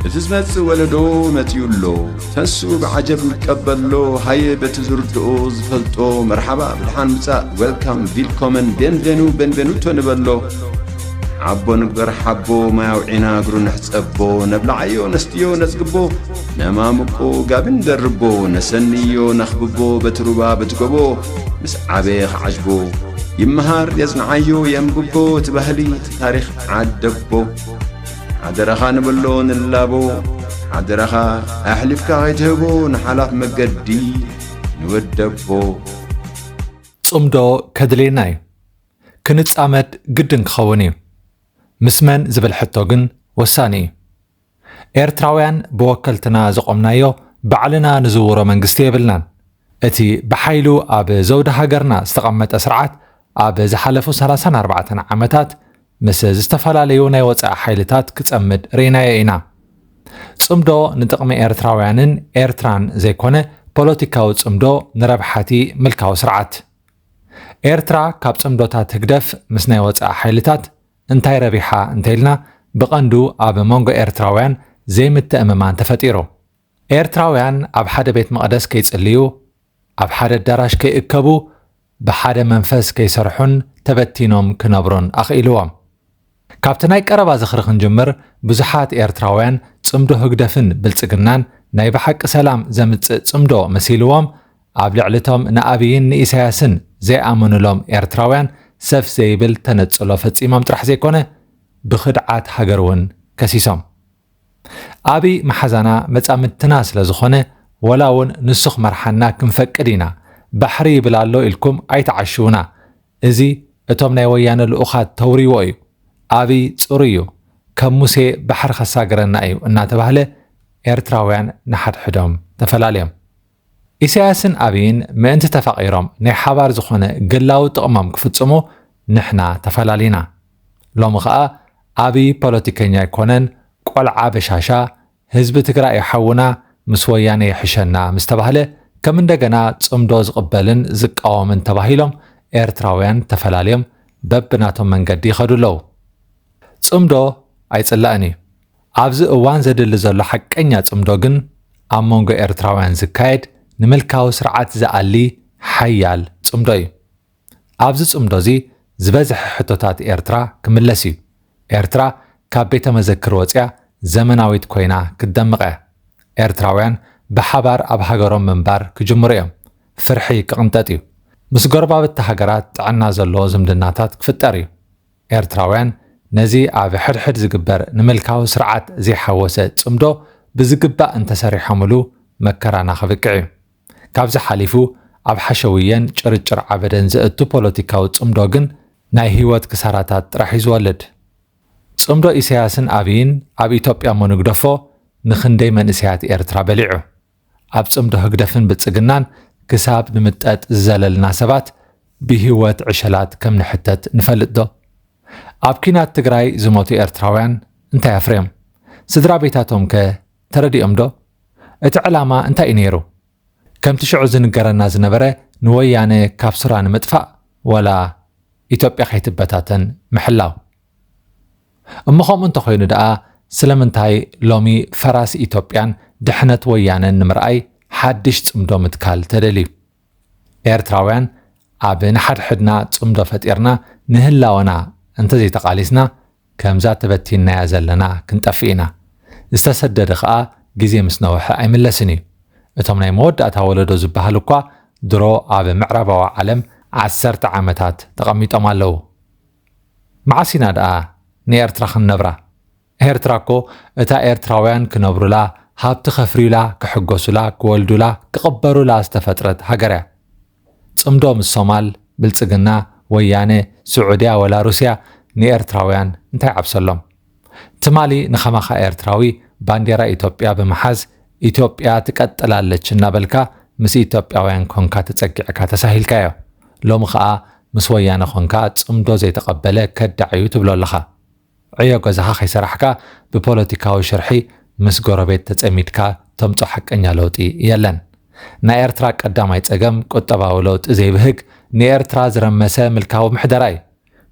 እቲ ዝመጽእ ወለዶ መጺኡ ኣሎ። ተንሱ ብዓጀብ ንቀበሎ፣ ሃየ በቲ ዝርድኦ ዝፈልጦ፣ መርሓባ ብድሓን ምጻእ፣ ዌልካም፣ ቪልኮመን፣ ቤንቬኑ፣ ቤንቬኑቶ ንበሎ። ዓቦ ንግበር ሓቦ፣ ማይ ኣውዒና እግሩ ንሕጸቦ፣ ነብልዓዮ ነስትዮ ነጽግቦ፣ ነማምቆ ጋቢ ንደርቦ፣ ነሰንዮ ነኽብቦ፣ በቲ ሩባ በቲ ጎቦ፣ ምስ ዓበየ ክዓጅቦ፣ ይመሃር የጽንዓዮ የንብቦ፣ እቲ ባህሊ እቲ ታሪኽ ዓደቦ። ሓደራኻ ንበሎ ንላቦ፣ ሓደራኻ ኣሕሊፍካ ከይትህቦ፣ ንሓላፍ መገዲ ንወደቦ። ጽምዶ ከድልየና እዩ። ክንጻመድ ግድን ክኸውን እዩ። ምስ መን ዝብል ሕቶ ግን ወሳኒ እዩ። ኤርትራውያን ብወከልትና ዘቖምናዮ ባዕልና ንዝውሮ መንግስቲ የብልናን። እቲ ብሓይሉ ኣብ ዘውዲ ሃገርና ዝተቐመጠ ስርዓት ኣብ ዝሓለፉ ሰላሳን ኣርባዕተን ዓመታት ምስ ዝተፈላለዩ ናይ ወጻኢ ሓይልታት ክጸምድ ርኢናዮ ኢና። ጽምዶ ንጥቕሚ ኤርትራውያንን ኤርትራን ዘይኮነ፣ ፖለቲካዊ ጽምዶ ንረብሓቲ ምልካዊ ስርዓት። ኤርትራ ካብ ጽምዶታት ህግደፍ ምስ ናይ ወጻኢ ሓይልታት እንታይ ረቢሓ እንተኢልና፣ ብቐንዱ ኣብ መንጎ ኤርትራውያን ዘይምትእምማን ተፈጢሩ። ኤርትራውያን ኣብ ሓደ ቤት መቕደስ ከይጽልዩ፣ ኣብ ሓደ ኣዳራሽ ከይእከቡ፣ ብሓደ መንፈስ ከይሰርሑን ተበቲኖም ክነብሩን ኣኽኢልዎም። ካብቲ ናይ ቀረባ ዝኽሪ ክንጅምር፣ ብዙሓት ኤርትራውያን ጽምዶ ህግደፍን ብልጽግናን ናይ ብሓቂ ሰላም ዘምጽእ ጽምዶ መሲልዎም፣ ኣብ ልዕሊ እቶም ንኣብይን ንኢሳያስን ዘይኣመኑሎም ኤርትራውያን ሰፍ ዘይብል ተነጽሎ ፈጺሞም ጥራሕ ዘይኮነ፣ ብኽድዓት ሃገር እውን ከሲሶም። ኣብይ መሓዛና መጻምድትና ስለ ዝኾነ፣ ወላ እውን ንሱ ክመርሓና ክንፈቅድ ኢና። ባሕሪ ይብል ኣሎ ኢልኩም ኣይትዓሽዉና። እዚ እቶም ናይ ወያነ ልኡኻት ተውርይዎ እዩ። ኣብይ ጽሩይ እዩ፣ ከም ሙሴ ባሕሪ ከሳግረና እዩ እናተባህለ ኤርትራውያን ንሓድሕዶም ተፈላልዮም። ኢሳያስን ኣብይን ምእንቲ ተፋቒሮም ናይ ሓባር ዝኾነ ግላዊ ጥቕሞም ክፍጽሙ ንሕና ተፈላሊና። ሎሚ ኸኣ ኣብይ ፖለቲከኛ ኣይኮነን፣ ቆልዓ በሻሻ፣ ህዝቢ ትግራይ ሓውና፣ ምስ ወያነ ይሕሸና ምስ ተባህለ፣ ከም እንደገና ጽምዶ ዝቕበልን ዝቃወምን ተባሂሎም ኤርትራውያን ተፈላልዮም በብናቶም መንገዲ ይኸዱ ኣለዉ። ጽምዶ ኣይጽላእን እዩ። ኣብዚ እዋን ዘድሊ ዘሎ ሓቀኛ ጽምዶ ግን ኣብ መንጎ ኤርትራውያን ዝካየድ ንምልካዊ ስርዓት ዝኣሊ ሓያል ጽምዶ እዩ። ኣብዚ ጽምዶ እዚ ዝበዝሐ ሕቶታት ኤርትራ ክምለስ እዩ። ኤርትራ ካብ ቤተ መዘክር ወጽያ ዘመናዊት ኮይና ክትደምቕ እያ። ኤርትራውያን ብሓባር ኣብ ሃገሮም ምንባር ክጅምሩ እዮም። ፍርሒ ክቕንጠጥ እዩ። ምስ ጎረባብቲ ሃገራት ጥዕና ዘለዎ ዝምድናታት ክፍጠር እዩ። ኤርትራውያን ነዚ ኣብ ሕድሕድ ዝግበር ንምልካዊ ስርዓት ዘይሓወሰ ጽምዶ ብዝግባእ እንተሰሪሖምሉ መከራና ክብቅዕ እዩ። ካብዚ ሓሊፉ ኣብ ሓሸውየን ጭርጭር ዓበደን ዘእቱ ፖለቲካዊ ጽምዶ ግን ናይ ህይወት ክሳራታት ጥራሕ እዩ ዝወልድ። ጽምዶ ኢሳያስን ኣብይን ኣብ ኢትዮጵያ እሞ ንግደፎ ንኽንደይ መንእሰያት ኤርትራ በሊዑ። ኣብ ጽምዶ ህግደፍን ብልጽግናን ክሳብ ንምጠጥ ዝዘለልና ሰባት ብህይወት ዕሸላት ከም ንሕተት ንፈልጥ ዶ? ኣብ ኲናት ትግራይ ዝሞቱ ኤርትራውያን እንታይ ኣፍርዮም? ስድራ ቤታቶም ከ ተረዲኦም ዶ? እቲ ዕላማ እንታይ እዩ ነይሩ? ከምቲ ሽዑ ዝንገረና ዝነበረ ንወያነ ካብ ሱራ ንምጥፋእ ዋላ ኢትዮጵያ ከይትበታተን ምሕላው? እሞ ከምኡ እንተኾይኑ ደኣ ስለምንታይ ሎሚ ፈራሲ ኢትዮጵያን ድሕነት ወያነን ንምርኣይ ሓድሽ ጽምዶ ምትካል ተደልዩ? ኤርትራውያን ኣብ ንሓድሕድና ጽምዶ ፈጢርና ንህላወና እንተዘይተቓሊስና ከምዛ ተበቲንናያ ዘለና ክንጠፍእ ኢና። ዝተሰደደ ኸኣ ግዜ ምስ ነውሐ ኣይምለስን እዩ። እቶም ናይ መወዳእታ ወለዶ ዝበሃል እኳ ድሮ ኣብ ምዕራባዊ ዓለም ዓሰርተ ዓመታት ተቐሚጦም ኣለዉ። መዓስ ኢና ደኣ ንኤርትራ ክንነብራ? ኤርትራ እኮ እታ ኤርትራውያን ክነብሩላ፣ ሃብቲ ከፍርዩላ፣ ክሕጎሱላ፣ ክወልዱላ፣ ክቕበሩላ ዝተፈጥረት ሃገር እያ። ጽምዶ ምስ ሶማል፣ ብልጽግና፣ ወያነ፣ ስዑድያ ወላ ሩስያ ንኤርትራውያን እንታይ ዓብሰሎም? ትማሊ ንኸማኻ ኤርትራዊ ባንዴራ ኢትዮጵያ ብምሓዝ ኢትዮጵያ ትቀጥላለች እናበልካ ምስ ኢትዮጵያውያን ኮንካ ተጸጊዕካ ተሳሂልካዮ። ሎሚ ኸኣ ምስ ወያነ ኮንካ ጽምዶ ዘይተቐበለ ከዳዕ እዩ ትብሎ ኣለኻ። ዕዮ ገዛኻ ከይሰራሕካ ብፖለቲካዊ ሽርሒ ምስ ጎረቤት ተጸሚድካ ተምጾ ሓቀኛ ለውጢ የለን። ናይ ኤርትራ ቀዳማይ ጸገም ቁጠባዊ ለውጢ ዘይብህግ ንኤርትራ ዝረመሰ ምልካዊ ምሕደራ እዩ።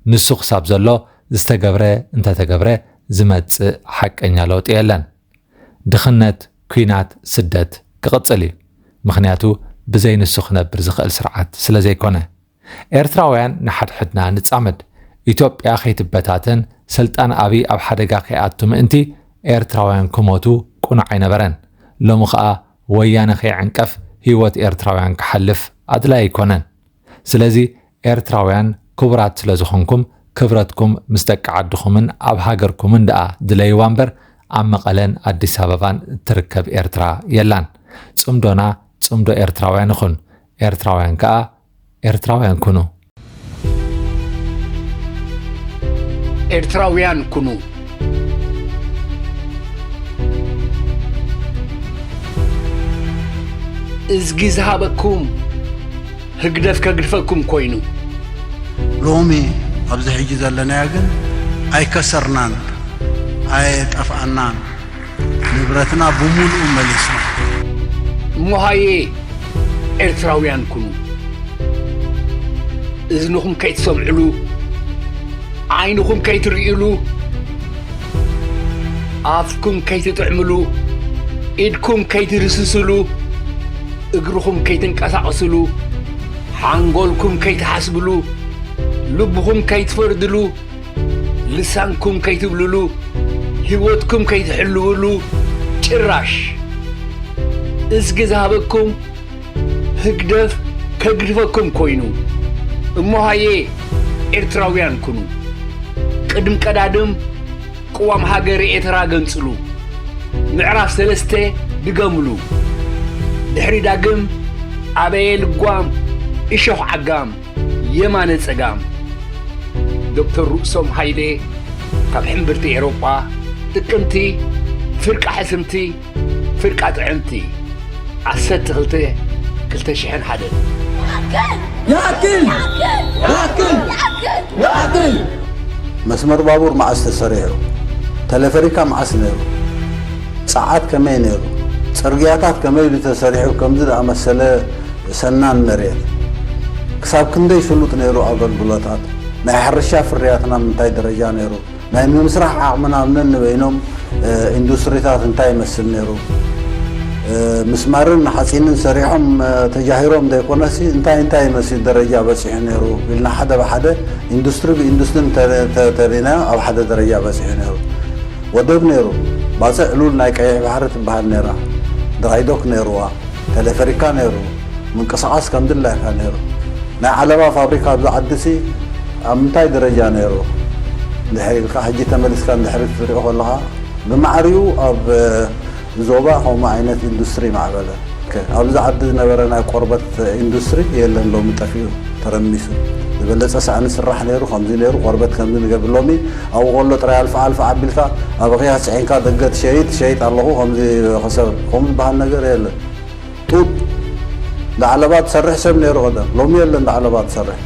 ንሱ ክሳብ ዘሎ ዝተገብረ እንተተገብረ ዝመጽእ ሓቀኛ ለውጢ የለን። ድኽነት፣ ኲናት፣ ስደት ክቕጽል እዩ። ምኽንያቱ ብዘይ ንሱ ክነብር ዝኽእል ስርዓት ስለ ዘይኮነ። ኤርትራውያን ንሓድሕድና ንጻመድ። ኢትዮጵያ ከይትበታተን ስልጣን ኣብይ ኣብ ሓደጋ ከይኣቱ ምእንቲ ኤርትራውያን ክሞቱ ቅኑዕ ኣይነበረን። ሎሚ ኸኣ ወያነ ከይዕንቀፍ ህይወት ኤርትራውያን ክሓልፍ ኣድላይ ኣይኮነን። ስለዚ ኤርትራውያን ክቡራት ስለ ዝኾንኩም ክብረትኩም ምስ ደቂ ዓድኹምን ኣብ ሃገርኩምን ደኣ ድለይዋ እምበር ኣብ መቐለን ኣዲስ ኣበባን እትርከብ ኤርትራ የላን። ጽምዶና ጽምዶ ኤርትራውያን ይኹን። ኤርትራውያን ከኣ ኤርትራውያን ኩኑ። ኤርትራውያን ኩኑ። እዝጊ ዝሃበኩም ህግደፍ ከግድፈኩም ኮይኑ። ሎሚ ኣብዚ ሕጂ ዘለናዮ ግን ኣይከሰርናን፣ ኣይጠፍኣናን፣ ንብረትና ብምሉኡ መሊስና። እሞ ሃየ ኤርትራውያን ኩኑ። እዝንኹም ከይትሰምዕሉ፣ ዓይንኹም ከይትርእሉ፣ ኣፍኩም ከይትጥዕምሉ፣ ኢድኩም ከይትድስስሉ፣ እግርኹም ከይትንቀሳቐስሉ፣ ሓንጎልኩም ከይትሓስብሉ፣ ልብኹም ከይትፈርድሉ፣ ልሳንኩም ከይትብልሉ፣ ህይወትኩም ከይትሕልውሉ፣ ጭራሽ እዝጊ ዝሃበኩም ህግደፍ ከግድፈኩም ኮይኑ። እሞ ሃየ ኤርትራውያን ኩኑ። ቅድም ቀዳድም ቅዋም ሃገር ኤርትራ ገንጽሉ። ምዕራፍ ሰለስተ ድገምሉ። ድሕሪ ዳግም ኣበየ ልጓም እሾኽ ዓጋም የማነ ጸጋም። ዶክተር ርእሶም ሃይለ ካብ ሕምብርቲ ኤሮጳ ጥቅምቲ ፍርቂ ሕስምቲ ፍርቃ ጥዕምቲ ዓሰርተ ክልተ ክልተ ሽሕን ሓደን። ይኣክል! ይኣክል! ይኣክል! መስመር ባቡር መዓስ ተሰሪሑ? ተለፈሪካ መዓስ ነይሩ? ጸዓት ከመይ ነይሩ? ጽርግያታት ከመይ ኢሉ ተሰሪሑ? ከምዚ ዝኣመሰለ ሰናን መሬት ክሳብ ክንደይ ስሉጥ ነይሩ? ኣገልግሎታት ናይ ሕርሻ ፍርያትና ምንታይ ደረጃ ነይሩ? ናይ ምምስራሕ ዓቕምና ኣብ ነንበይኖም ኢንዱስትሪታት እንታይ ይመስል ነይሩ? ምስማርን ሓፂንን ሰሪሖም ተጃሂሮም ዘይኮነሲ እንታይ እንታይ ይመስል ደረጃ በፂሑ ነይሩ ኢልና ሓደ ብሓደ ኢንዱስትሪ ብኢንዱስትሪ ተሪናዮ ኣብ ሓደ ደረጃ በፂሑ ነይሩ። ወደብ ነይሩ። ባፅዕ ሉል ናይ ቀይሕ ባሕሪ ትበሃል ነይራ። ድራይዶክ ነይርዋ። ተለፈሪካ ነይሩ። ምንቅስቓስ ከም ድላይካ ነይሩ። ናይ ዓለባ ፋብሪካ ኣብዚ ዓዲ ሲ ኣብ ምንታይ ደረጃ ነይሩ? ድሕሪ ኢልካ ሕጂ ተመሊስካ ንድሕሪት ክትሪኦ ከለኻ ብማዕሪኡ ኣብ ዞባ ከምኡ ዓይነት ኢንዱስትሪ ማዕበለ። ኣብዚ ዓዲ ዝነበረ ናይ ቆርበት ኢንዱስትሪ የለን፣ ሎሚ ጠፊኡ ተረሚሱ። ዝበለፀ ሳእኒ ስራሕ ነይሩ፣ ከምዚ ነይሩ፣ ቆርበት ከምዚ ንገብር። ሎሚ ኣብኡ ከሎ ጥራይ ኣልፋ ኣልፋ ኣቢልካ ኣብ ኣኺያ ፅዒንካ ደገ ትሸይጥ፣ ትሸይጥ ኣለኹ ከምዚ ክሰብ ከምኡ ዝበሃል ነገር የለን። ጡጥ ዳዕለባ ትሰርሕ ሰብ ነይሩ ቀደም፣ ሎሚ የለን ዳዕለባ ትሰርሕ።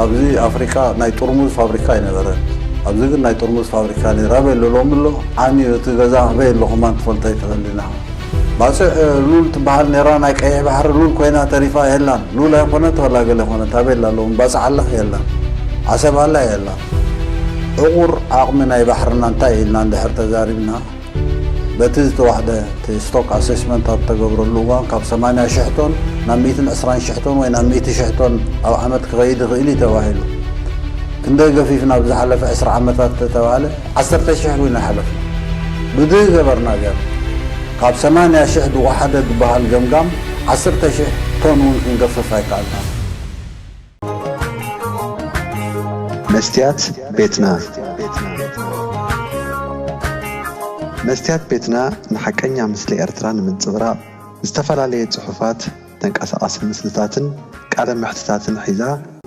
ኣብዚ ኣፍሪቃ ናይ ጥርሙዝ ፋብሪካ ኣይነበረን። ኣብዚ ግን ናይ ጥርሙዝ ፋብሪካ ነይሩ። ኣበይ ኣሎ ሎሚ ኣሎ? ዓንዩ እቲ ገዛ ኣበይ ኣሎ ከማን ትፈልጦ ኣይትኽእልን ኢኻ። ባጽዕ ሉል ትበሃል ነይራ ናይ ቀይሕ ባሕሪ ሉል ኮይና ተሪፋ የላን። ሉል ኣይኮነት ዋላ ገለ ኮነት ኣበይ ኣላ ሎሚ? ባጽዕ ኣላ የላን። ዓሰብ ኣላ የላን። ዕቑር ዓቕሚ ናይ ባሕርና እንታይ ኢልና እንድሕር ተዛሪብና በቲ ዝተዋሕደ እቲ ስቶክ ኣሴስመንት ኣብ ተገብረሉ እዋን ካብ ሰማንያ ሽሕ ቶን ናብ ሚእትን ዕስራን ሽሕ ቶን ወይ ናብ ሚእቲ ሽሕ ቶን ኣብ ዓመት ክኸይድ ይኽእል እዩ ተባሂሉ። ክንደይ ገፊፍና ብዝሓለፈ ዕስራ ዓመታት ተተባህለ ዓሰርተ ሽሕ እውን ኣይሓለፍና። ብድህ ገበርና ገር ካብ ሰማንያ ሽሕ ዝወሓደ ዝበሃል ገምጋም ዓሰርተ ሽሕ ቶን እውን ክንገፍፍ ኣይከኣልናን። መስትያት ቤትና። መስትያት ቤትና ንሓቀኛ ምስሊ ኤርትራ ንምንጽብራቕ፣ ዝተፈላለየ ጽሑፋት፣ ተንቀሳቓሲ ምስልታትን ቃለ መሕትታትን ሒዛ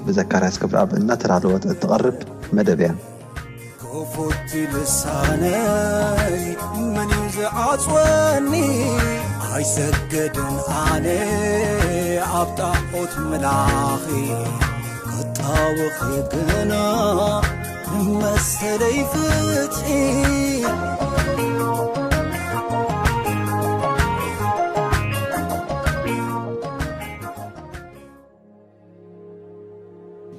ብዘካርያስ ገብረኣብ እናተዳለወት እትቐርብ መደብ እያ። ክፉት ልሳነይ መን እዩ ዝዓጽወኒ? ኣይሰግድን ኣነ ኣብ ጣዖት ምላኺ፣ ክጣወኺ ግና ንመሰለይ ፍትሒ።